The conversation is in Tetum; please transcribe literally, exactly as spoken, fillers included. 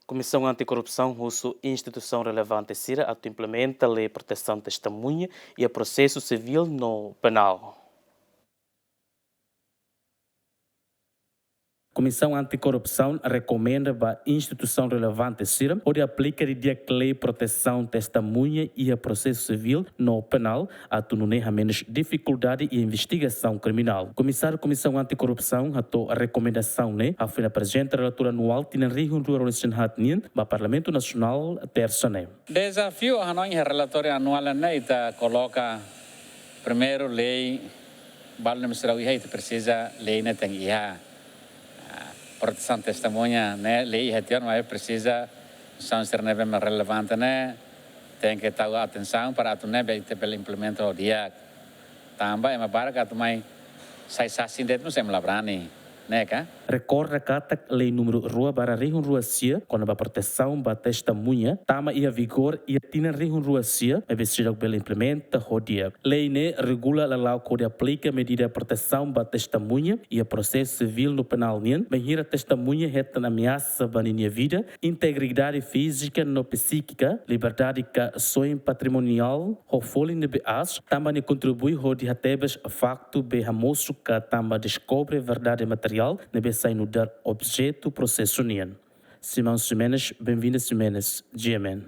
Komisaun Antikorrupsaun husu instituisaun relevante sira atu implementa lei protesaun testemuña iha prosesu sivíl no penál. Komisaun Antikorrupsaun rekomenda ba instituisaun relevante sira hodi aplika didi'ak lei protesaun testemuña iha prosesu sivíl no penál, atu nune'e hamenus difikuldade iha investigasaun kriminál. Komisáriu Komisaun Antikorrupsaun hato'o rekomendasaun ne'e hafoin aprezenta relatóriu anuál tinan rihun rua ruanulu-resin-haat nian ba Parlamentu Nasionál, tersa ne'e. Dezafiu ha'u hanoin iha relatóriu anuál ne'e, ita koloka primeiru lei, balu ne'ebé seidauk iha, ita presiza lei ne'e tenke iha. Ah, protesaun testemuña ne'e lei iha tiha ona, maibé presiza instituisaun sira ne'ebé mak relevante ne'e tenke tau atensaun para atu ne'ebé ita bele implementa ho di'ak. Tanba ema barak atu mai sai sasin de'it mós ema la brani, ne'e ka? Rekorda katak lei númeru rua barra rihun rua sia kona-ba protesaun ba testemuña tama iha vigór iha tinan rihun rua sia, maibé seidauk bele implementa ho di'ak. Lei ne'e regula lala'ok hodi aplika medida protesaun ba testemuña iha prosesu sivíl no penál nian, bainhira testemuña hetan ameasa ba ninia vida, integridade fízika no psíkika, liberdade ka soin patrimoniál, ho folin ne'ebé aas, tanba nia kontribui hodi hatebes faktu be hamosu ka tanba deskobre verdade materiál ne'ebé sai nu'udar objetu prosesu nian. Simão Ximenes, Benvinda Ximenes, G M N.